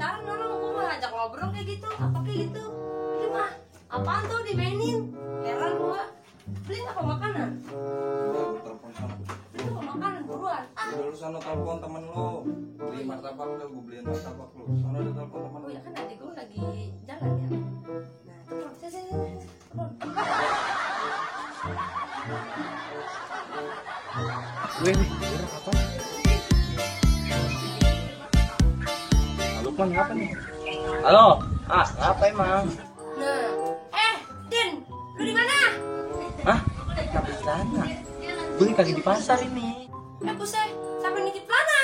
pacaran orang gue mah ngajak ngobrol kayak gitu, apa kayak gitu. Ini mah apaan tuh dimainin? Heran gua. Beli apa makanan? Telepon sana. Itu makanan buruan. Udah lu sana telepon temen lu. Beli martabak udah gue beliin martabak lu. Sana udah telepon temen lu. Oh ya kan adik gue lagi jalan ya. Nah, telepon. Sini. Telepon. Wih, udah apa? Halo, Pan, ngapa nih? Halo, ngapa emang? Nah, Din, lu di mana? Hah? Habis sana. Gue lagi di pasar ini. Buset, sampai nitip Lana.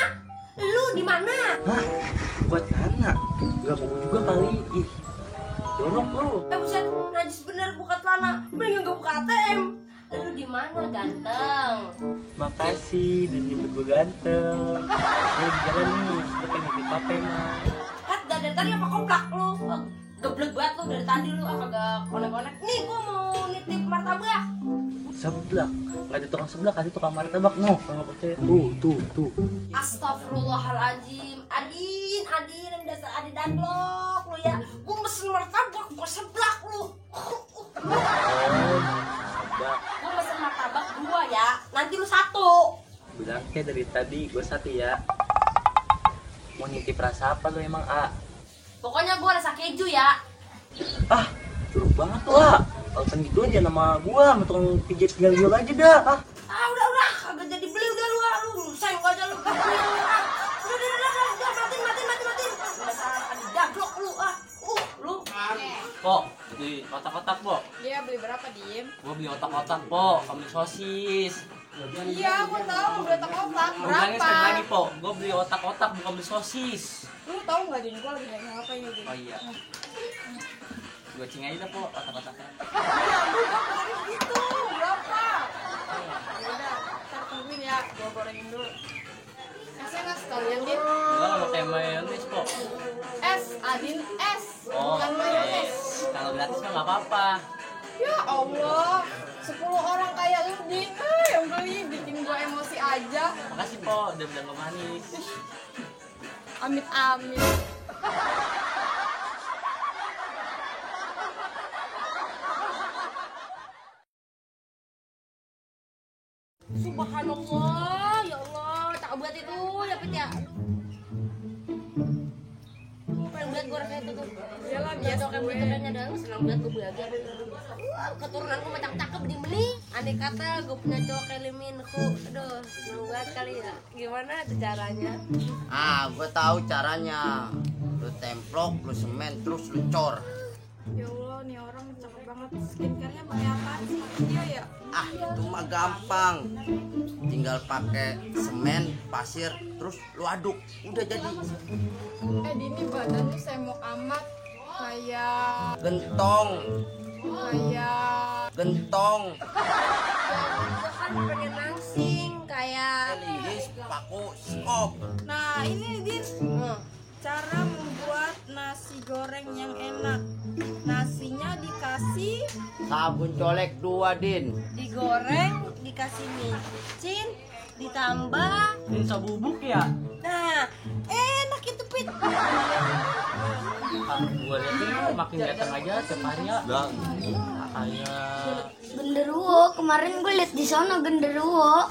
Lu di mana? Hah? Buat Nana? Gak mau juga kali. Ih, jorok lu. Buset, najis bener buka Lana. Mending gak buka ATM. Lu di mana, ganteng? Makasih, udah nyebut gue ganteng. Gue di jalan nih, gue pengen nitip apa emang? Dari tadi apa komplak lu? Geblek banget lu dari tadi lu kagak konek-konek. Nih gua mau nitip martabak. Seblak, gak ada tukang seblak, ada tukang martabak. No, kalau percaya. Tuh. Astagfirullahaladzim. Adin, yang dasar Adin daglok lu ya. Gua mesen martabak, gua seblak lu. Seblak. Gua mesen martabak 2 ya. Nanti lu 1. Bilang kayak dari tadi, gue 1 ya. Mau nitip rasa apa lu emang, A? Pokoknya gua rasa keju ya. Ah, curug banget lah. Alasan gitu aja nama gua, sama tukang pijat tinggal aja dah. Udah, kagak jadi beli udah lu. Nyusahin gua aja lu. Udah, matiin. Dasar Adin daglok lu lu. Pok, beli otak-otak, Pok. Dia beli berapa, Dim? Gua beli otak-otak, Pok. Kamu beli sosis. Iya, gua tahu mau beli otak-otak. Bilangnya sekali Berapa? lagi, Pok. Gua beli otak-otak, bukan beli sosis. Lu tahu nggak, Dim? Gua lagi nanya apa ini, Dim? Oh iya. Gua cing aja dah, Pok, otak-otaknya. Iya, gua beli gitu. Berapa? Ya udah, ntar tungguin ya. Gua gorengin dulu. Esnya nggak sekalian, Dim? Enggak, mau kayak mayones, Pok. Es, Adin, es. Oh, Bukan mayones. kalau gratis mah nggak apa-apa. Ya Allah, 10 orang kayak lu, Dim. Yang beli bikin gua emosi aja. Makasih, Pok, udah bilang gua manis. Amit-amit. Subhanallah, ya Allah, tak buat itu, dapet ya. Pengen buat gue rasanya itu tuh. Iyalah, Ya biasa dok, yang gue. itu kan ada senang banget gue bahagia. Keturunan gue macam cakep di meni. Andai kata gue punya cowok kayak Liminku, aduh, senang banget kali ya. Gimana tuh caranya? Gue tahu caranya. Lu templok, lu semen, terus lu cor. Ya Allah, nih orang cakep banget. Skincare-nya pakai apaan sih dia ya? Itu mah gampang. Tinggal pakai semen, pasir, terus lu aduk. Udah jadi. Dini badan lu semok amat. Kayak Gentong. kayak Gue kan pengen langsing kayak. Lilis, paku, skop. Nah ini Din, cara membuat nasi goreng yang enak. Nasinya dikasih Sabun colek 2, Din. Digoreng, dikasih micin, ditambah. Ini bubuk ya? Nah, enak itu Pit. Gua lihat ini makin datang aja tiap hari ya. Makanya Genderuwo, kemarin gue liat di sana genderuwo.